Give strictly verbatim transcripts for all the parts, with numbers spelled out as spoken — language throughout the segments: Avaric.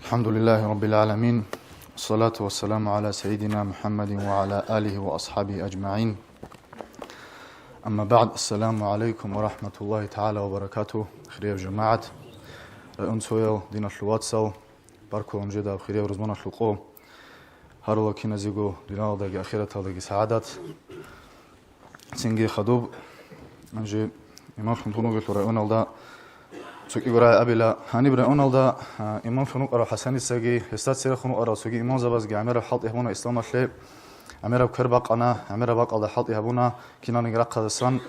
الحمد لله رب العالمين. الصلاة والسلام على سيدنا محمد وعلى آله وأصحابه أجمعين. أما بعد، السلام عليكم ورحمة الله تعالى وبركاته. Хирияв жамагӀат, районцоял, диналъул вацал, баркула нужеда гьаб хирияв рузманалъул къо. Гьарула киназего дуниялалдаги ахираталдаги сагӀадат. Цинги хадуб, гьанже имамлъун тун вугелъул районалда цо кӀиго рагӀи абила. Гьаниб районалда, а, имамлъун вукӀарав ХӀасанисаги, гьесда церехун вукӀарав цоги имамзабазги гӀемераб хӀалтӀи гьабуна исламалъе, гӀемераб квер бакъана, гӀемераб бакӀалда хӀалтӀи гьабуна, киналниги рахъазасан,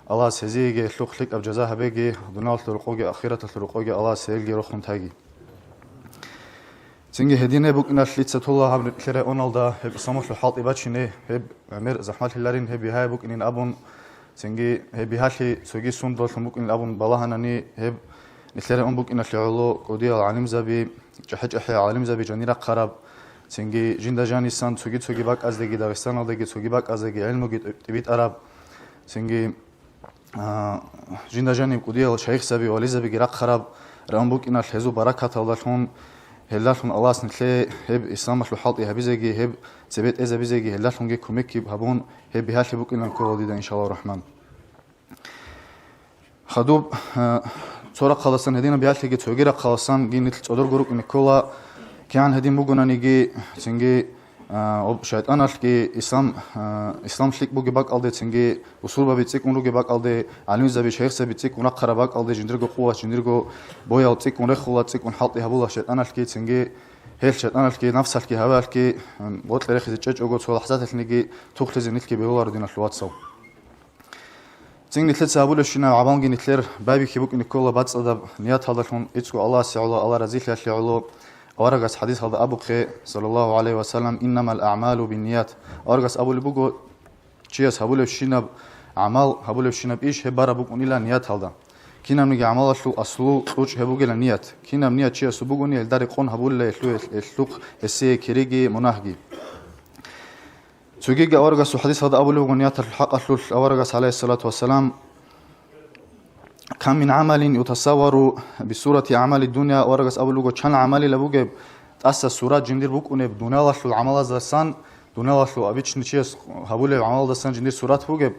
Аллагьас гьезиеги гьелъухъ лъикӀаб жаза гьабеги, дуниялалъул рокъоги ахираталъул рокъоги Аллагьас гьелги рохун таги. Цинги гьедин гьеб букӀиналъ лъица тола гьаб нилъер районалда гьеб исламалъул хӀалтӀи бачине, гьеб гӀемер захӀмалъиларин, гьеб бигьаяб букӀинин абун, цинги гьеб бигьалъи цоги сундулъун букӀинин абун балагьанани, гьеб нилъер район букӀиналъе гӀоло кӀудиял гӀалимзаби, чӀахӀи-чӀахӀи гӀалимзаби жанир рахъараб, цинги жинда жанисан цоги-цоги бакӀаздеги, Дагъистаналдаги цоги бакӀаздеги гӀелмуги тӀибитӀараб, цинги а, жинда жаниб кӀудиял шайихзаби, вализабиги рахъараб район букӀиналъ гьезул баракаталдалъун, гьелдалъун Аллагьас нилъее гьеб исламалъул хӀалтӀи гьабизеги, гьеб цебетӀезабизеги гьелдалъунги кумекги гьабун, гьеб бигьалъи букӀинан ккола дида, иншаллагьу рахман. Хадуб, а, цо рахъаласан гьединаб бигьалъиги цоги рахъаласанги нилъ цӀодорго рукӀине ккола, кигӀан гьедин бугонаниги, цинги А, об-, шайтӀаналъги ислам, а, ислам лъикӀ бугеб бакӀалде, цинги бусурбаби цӀикӀкӀун ругеб бакӀалде, гӀалимзаби, шайихзаби цӀикӀкӀун рахъараб бакӀалде, жиндирго къуват, жиндирго боял цӀикӀкӀун рехула, цӀикӀкӀун хӀалтӀи гьабула шайтӀаналъги, цинги гьел шайтӀаналъги, нафсалъги гьавеялъги, м, бокьа рехизе чӀечӀого, цо лахӀзаталъниги тухлъизе нилъги бегьуларо, диналъул вацал. Цин нилъеца гьабулебщинаб гӀамалги нилъер байбихьи букӀине ккола бацӀцӀадаб нияталдалъун, иццго Аллагьасе гӀоло, Аллагь разилъиялъе гӀоло, аварагас хӀадисалда абухъе, саллаллагьу гӀалайгьи ва саллам: «Иннамал аъмалу бинният». Аварагас абулеб буго: «Чияс гьабулебщинаб гӀамал, гьабулебщинаб иш гьеб бараб букӀунила нияталда. Кинабниги гӀамалалъул аслу, кьучӀ гьеб бугила ният. Кинаб ният чиясул бугони, гьелда рекъон гьабулила гьелъу-, гьелъухъ гьесие кириги мунагьги». Цогиги аварагасул хӀадисалда абулеб буго нияталъул хӀакъалъулъ, аварагас, гӀалайгьиссалату вассалам: «Кам мин гӀамалин ютасаввару бисурати гӀамали дунья», аварагас абулеб буго, чан гӀамалила бугеб, тӀаса сурат жиндир букӀунеб дуниялалъул гӀамалаздасан, дуниялалъул обычный чияс гьабулеб гӀамалдасан жиндир сурат бугеб,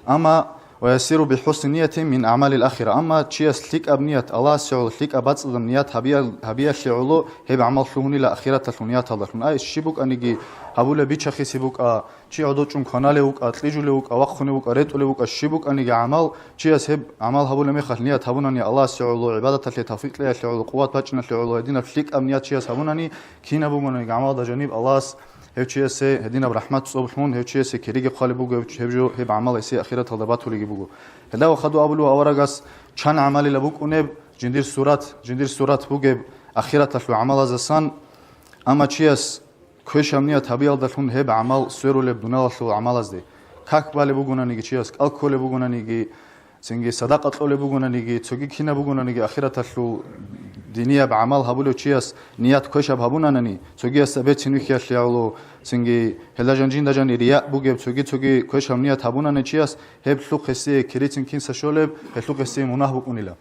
амма «ва ясиру бихӀусни ниятин мин гӀамалил ахира», амма чияс лъикӀаб ният, Аллагьасе гӀоло лъикӀаб бацӀцӀадаб ният гьабиял-, гьабиялъе гӀоло гьеб гӀамал лъугьунила ахираталъул нияталдалъун. Ай, щиб букӀаниги, гьабулеб бичахиси букӀа, чи гӀодов чӀун кваналев вукӀа, кьижулев вукӀа, вахъунев вукӀа, ретӀулев вукӀа, щиб букӀаниги гӀамал, чияс гьеб гӀамал гьабулеб мехалъ ният гьабунани Аллагьасе гӀоло, гӀибадаталъе тавфикълъиялъе гӀоло, къуват бачӀиналъе гӀоло, гьединаб лъикӀаб ният чияс гьабунани, кинаб бугониги гӀамалда жаниб Аллагьас гьев чиясе гьединаб рахӀмат цӀоб лъун, гьев чиясе кириги хъвалеб буго, гьев, гьев жо, гьеб гӀамал гьесие ахираталда батулеги буго. Гьелда ва хадув абулев аварагас: «Чан гӀамалила букӀунеб жиндир сурат, жиндир сурат бугеб ахираталъул гӀамалаздасан, амма чияс квешаб ният гьабиялдалъун гьеб гӀамал сверулеб дуниялалъул гӀамалазде. Как балеб бугонаниги чияс, кӀал кколеб бугонаниги, цинги садакъа кьолеб бугонаниги, цоги кинаб бугонаниги ахираталъул динияб гӀамал гьабулев чияс ният квешаб гьабунанани, цогиясда берцин вихьиялъе гӀоло, цинги гьелда жанжинда жани рияъ бугеб, цоги-цоги квешаб ният гьабунани чияс, гьеб лъухъ гьесие кирицин кинса щолеб, гьелъухъ гьесие мунагь букӀунила».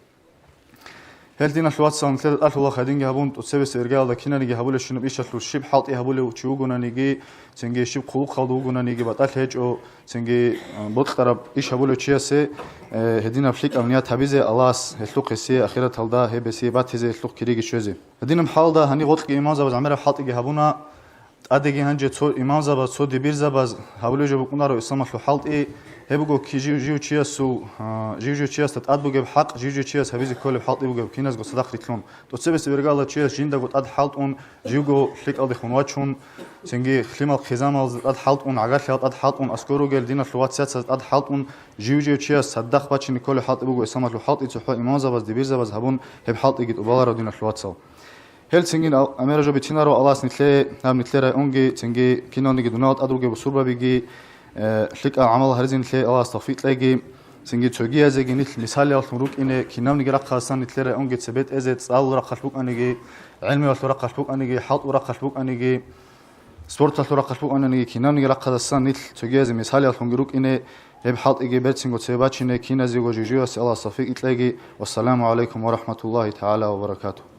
Гьел, диналъул вацал, нилъеда тӀалъула гьадинги гьабун, тӀоцебесеб иргаялда кинаниги гьабулебщинаб ишалъул щиб хӀалтӀи гьабулев чи вугонаниги, цинги щиб хъулухъалда вугонаниги батӀалъи гьечӀо, цинги, э, бокьараб иш гьабулев чиясе, э, гьединаб лъикӀаб ният гьабизе Аллагьас гьелъухъ гьесие ахираталда гьеб гьесие батизе, гьелъухъ кириги щвезе. Гьединаб хӀалда гьаниб гъоркьги имамзабаз гӀемераб хӀалтӀиги гьабуна, тӀадеги гьанже цо имамзабаз, цо дибирзабаз гьабулеб жо букӀунаро исламалъул хӀалтӀи, гьеб буго ки-, жив, жив чиясул, а, жив-жив чиясда тӀад бугеб хӀакъ, жив-жив чияс гьабизе кколеб хӀалтӀи бугеб, киназго цадахъ рилълъун. ТӀоцебесеб иргаялда чияс жиндаго тӀад хӀалтӀун, живго лъикӀалдехун вачун, цинги лъимал хъизамалазда тӀад хӀалтӀун, гӀагарлъиялда тӀад хӀалтӀун, аскӀор ругел диналъул вацазда тӀад хӀалтӀун, жив-жив чияс цадахъ бачине кколеб хӀалтӀи буго исламалъул хӀалтӀи, цохӀо имамзабаз, дибирзабаз гьабун гьеб хӀалтӀиги тӀубаларо, диналъул вацал. Гьел цинги ал-, гӀемераб жо бицинаро Аллагьас нилъее, гьаб нилъер районги, цинги киналниги дунал тӀад ругеб бусурбабиги, э, лъикӀал гӀамал гьаризе нилъее Аллагьас тавфикъ кьеги, цинги цогиязеги нилъ мисалияллъун рукӀине, кинабниги рахъалъасан нилъер районги цебетӀезе, цӀалул рахъалъ букӀаниги, гӀелмуялъул рахъалъ букӀаниги, хӀалтӀул рахъалъ букӀаниги, спорталъул рахъалъ букӀаниги, кинабниги рахъалъасан нилъ цогиязе мисалияллъунги рукӀине, гьеб хӀалтӀиги берцинго цебе бачине, киназего жив-живасе Аллагьас тавфикъ кьеги. Вассаламу гӀалайкум ва рахӀматуллагьи тагӀала ва баракатугь.